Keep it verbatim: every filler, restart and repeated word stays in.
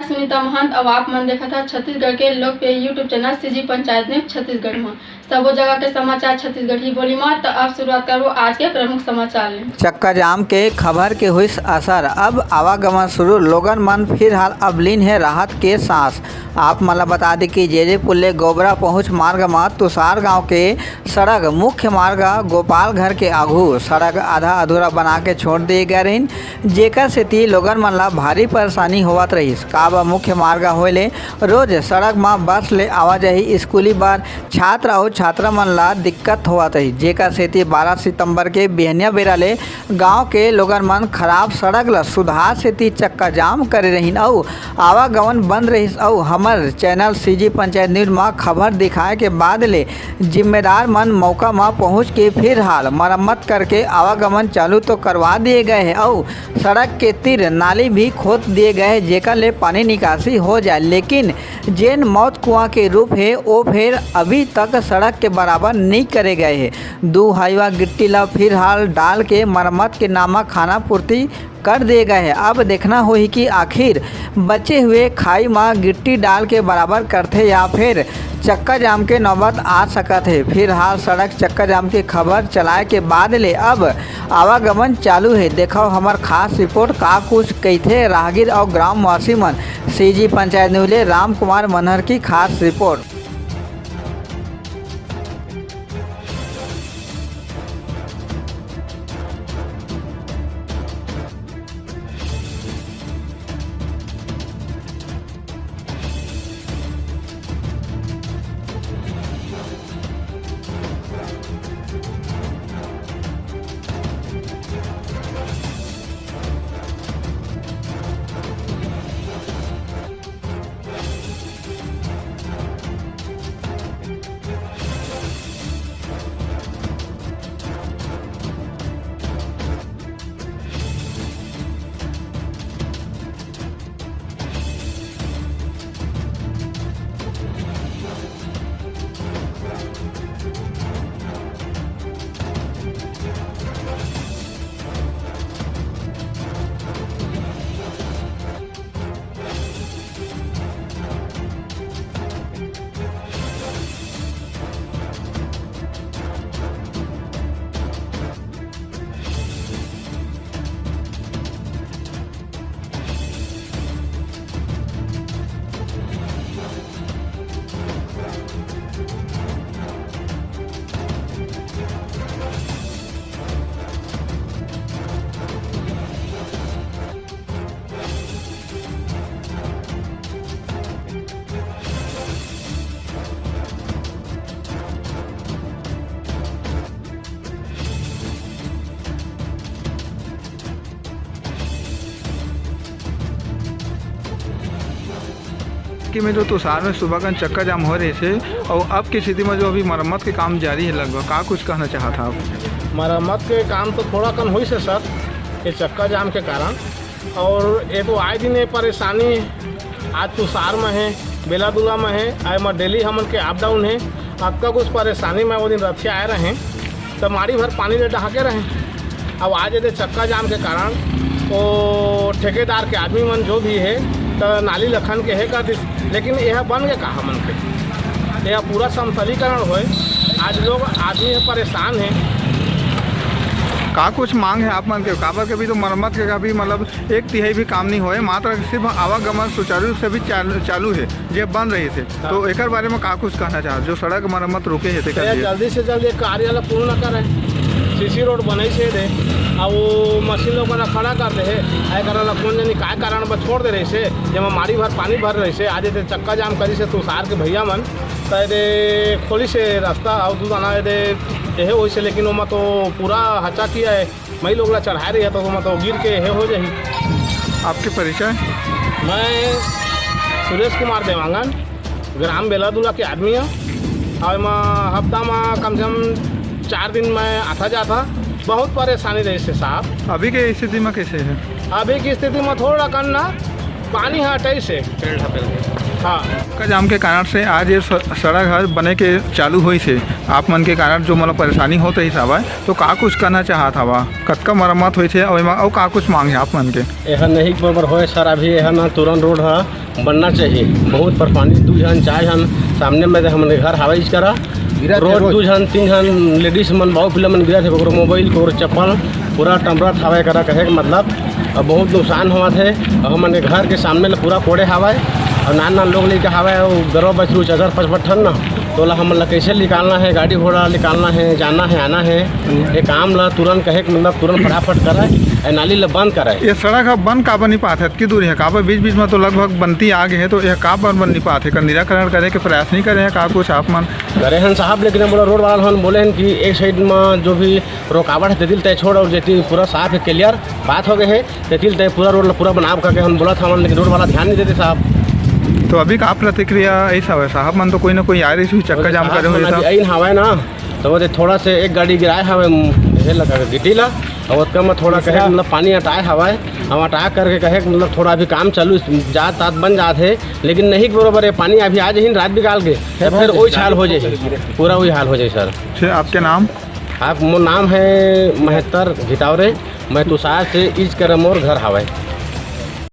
सुनीता महंत, अउ आप मन देखत हव छत्तीसगढ़ के लोकप्रिय YouTube channel CG panchayat news Chhattisgarh म। सबो जगह के समाचार छत्तीसगढ़ी बोली म। त अब शुरुआत करबो आज के प्रमुख समाचार ले। चक्का जाम के खबर के होइस असर, अब आवागमन शुरू, लोगन मन फिलहाल अब लीन हे राहत के सांस। आप मन ल बता दें कि जेजे पुल ले गोबरा पहुंच मार्ग म तुषार गांव के सड़क मुख्य मार्ग गोपाल घर के आघू सड़क आधा अधूरा बना के छोड़ दिए गए रहिन, जेकर सेती लोगन मन ला भारी परेशानी होवत रहिस। काबर मुख्य मार्ग होए ले रोज सड़क म बस ले आवाजाही, स्कूली बर छात्र अउ छात्रा मन ला दिक्कत होवत रहिस, जेकर सेती बारह सितंबर के बिहनिया बेरा ले गांव के लोगन मन खराब सड़क ल सुधार सेती चक्का जाम करे रहिन अउ आवागमन बंद रहिस अउ हमर चैनल सीजी पंचायत न्यूज म खबर दिखाए के बाद ले जिम्मेदार मन मौका म पहुंच के फिलहाल मरम्मत करके आवागमन चालू तो करवा दिए गए हे अउ सड़क के तीर नाली भी खोद दिए गए हे, जेकर ले पानी निकासी हो जाए। लेकिन जेन मौत कुआं के रूप हे, ओ फेर अभी तक सड़क के बराबर नई करे गए हे। दू हाईवा गिट्टी ला फिलहाल डाल के मरम्मत के नामक खाना पूर्ति कर दिए गए हे। अब देखना होही कि आखिर बचे हुए खाई म गिट्टी डाल के बराबर करथे या फिर चक्का जाम के नौबत आ सकत हे। फिलहाल सड़क चक्का जाम के खबर चलाए के बाद ले अब आवागमन चालू हे। देखव हमर खास रिपोर्ट, का कुछ कहिथे राहगीर अउ ग्रामवासी मन। सीजी पंचायत न्यूज ले राम कुमार मनहर की खास रिपोर्ट। कि में जो तुषार में सुबह कन चक्का जाम हो रहिस हे, अउ अब की स्थिति में जो अभी मरम्मत के काम जारी हे लगभग, का कुछ कहना चाहत हव आप? मरम्मत के काम तो थोड़ा कन होइस हे सर, ये चक्का जाम के कारण। अउ ये तो आए दिन ये परेशानी, आज तुषार में हे, बेलादुला में हे, आए में डेली हमन के अप डाउन हे। अतका कुछ परेशानी में वो दिन रथिया आए रहे, त माड़ी भर पानी ले डहाके रहे। अब आज ये चक्का जाम के कारण वो ठेकेदार के आदमी मन जो भी हे, त नाली लखन के हे कर दिस, लेकिन यह बन के का हमन के, यह पूरा समतलीकरण होए। आज लोग आदमी हे परेशान हे। का कुछ मांग हे आप मन के? काबर के भी तो मरम्मत के अभी मतलब एक तिहाई भी काम नहीं होए, मात्र सिर्फ आवागमन सुचारू रूप से भी चाल-, चालू हे, जे बंद रहिस हे। हाँ। तो एकर बारे में का कुछ कहना चाहत, जो सड़क मरम्मत रुके हे तेकर भैया, लिए? जल्दी से जल्दी ये कार्य ला पूर्ण करें। सीसी रोड बनइस हे दे, अब वो मशीन लोग ला खड़ा कर दे हे, एकरा ला कौन जानी काय कारण बर छोड़ दे रहिस हे, जेमा माड़ी भर पानी भर रहिस हे, आज ये चक्का जाम करिस हे तुषार के भैया मन, त ये दे खोलिस हे रास्ता, अउ दू दाना ये दे एहे होइस हे, लेकिन ओमा तो पूरा हचा किया हे। मई लोग ला चढ़ाए रही तो ओमा तो गिर के हे हो जाही। आपके परिचय? मैं सुरेश कुमार देवांगन, ग्राम बेलादुला के आदमी हूँ। और मैं हफ्ता में कम से कम चार दिन मैं आता जाता। बहुत परेशानी रहिस हे साहब। अभी के स्थिति में कैसे है? अभी की स्थिति में थोड़ा कन ना पानी ह अटइस हे। पेड़ ढपेल के। हाँ। चक्का जाम के कारण से आज ये स-, सड़क हर बने के चालू होइस हे। आप मन के कारण जो मतलब परेशानी होत रहिस हवय, तो का कुछ कहना चाहत हवा? कतका मरम्मत होइस हे अउ एमा अउ का कुछ मांग हे आप मन के? एहा नहीं बरोबर होय सर, अभी एहा ना तुरंत रोड ह बनना चाहिए। बहुत परेशानी, दू झन, चार झन सामने में हमन के घर हावय इस करा। गिरत हे रोज रोज। दू झन, तीन झन लेडीज मन, बाऊ पिला मन गिरत हे, ककरो मोबाइल, ककरो चप्पल, पूरा टमरत हावय करा, कहे के मतलब, अब बहुत नुकसान होवत हे। अब हमन के घर के सामने ले पूरा कोड़े हावय, और नान नान लोग लेके हावय, और गरवा बछरू चार पाँच ठन ना, तो ओला हमन ला कैसे निकालना है, गाड़ी घोड़ा निकालना है, जाना है, आना है, ये काम ला तुरंत कहे के मतलब तुरंत फटाफट करय, ए नाली ला बंद करय। ये सड़क ह बन काबर नहीं पात हे? अतकी दूरी हे, काबर बीच बीच में तो लगभग बनती आ गए हे, तो यह काबर बन नहीं पात हे? एकर निराकरण करे के प्रयास नहीं करे हे का कुछ आप मन? करे हन साहब, लेकिन हम बोला रोड वाला हन बोले हन कि एक साइड में जो भी रुकावट है, तेतिल तय छोड़, और जेती पूरा साफ है, क्लियर बात हो गए है, तेतिल तय पूरा रोड ला पूरा बनाब करके हम बोला था, लेकिन रोड वाला ध्यान नहीं देते साहब। तो अभी का प्रतिक्रिया ऐसा है साहब, मन तो कोई ना कोई आ रही थी, चक्का जाम साहब करे हुए मन था। अभी आइन हवाए ना, तो वो थोड़ा से एक गाड़ी गिराए हवे, ये लगा गिट्टी ला, और ओतका में थोड़ा कहे मतलब पानी अटाए हवाए, हम अटा करके कहे मतलब थोड़ा अभी काम चालू, जात तात बन जात है, लेकिन नहीं के बरोबर है, पानी अभी आ जाही रात बिकाल के, तो फिर वही हाल हो जाए, पूरा वही हाल हो जाए सर। अच्छा, आपके नाम? आप, मोर नाम है महेतर घितावरे, मैं तुषार से इज कर मोर घर हावय।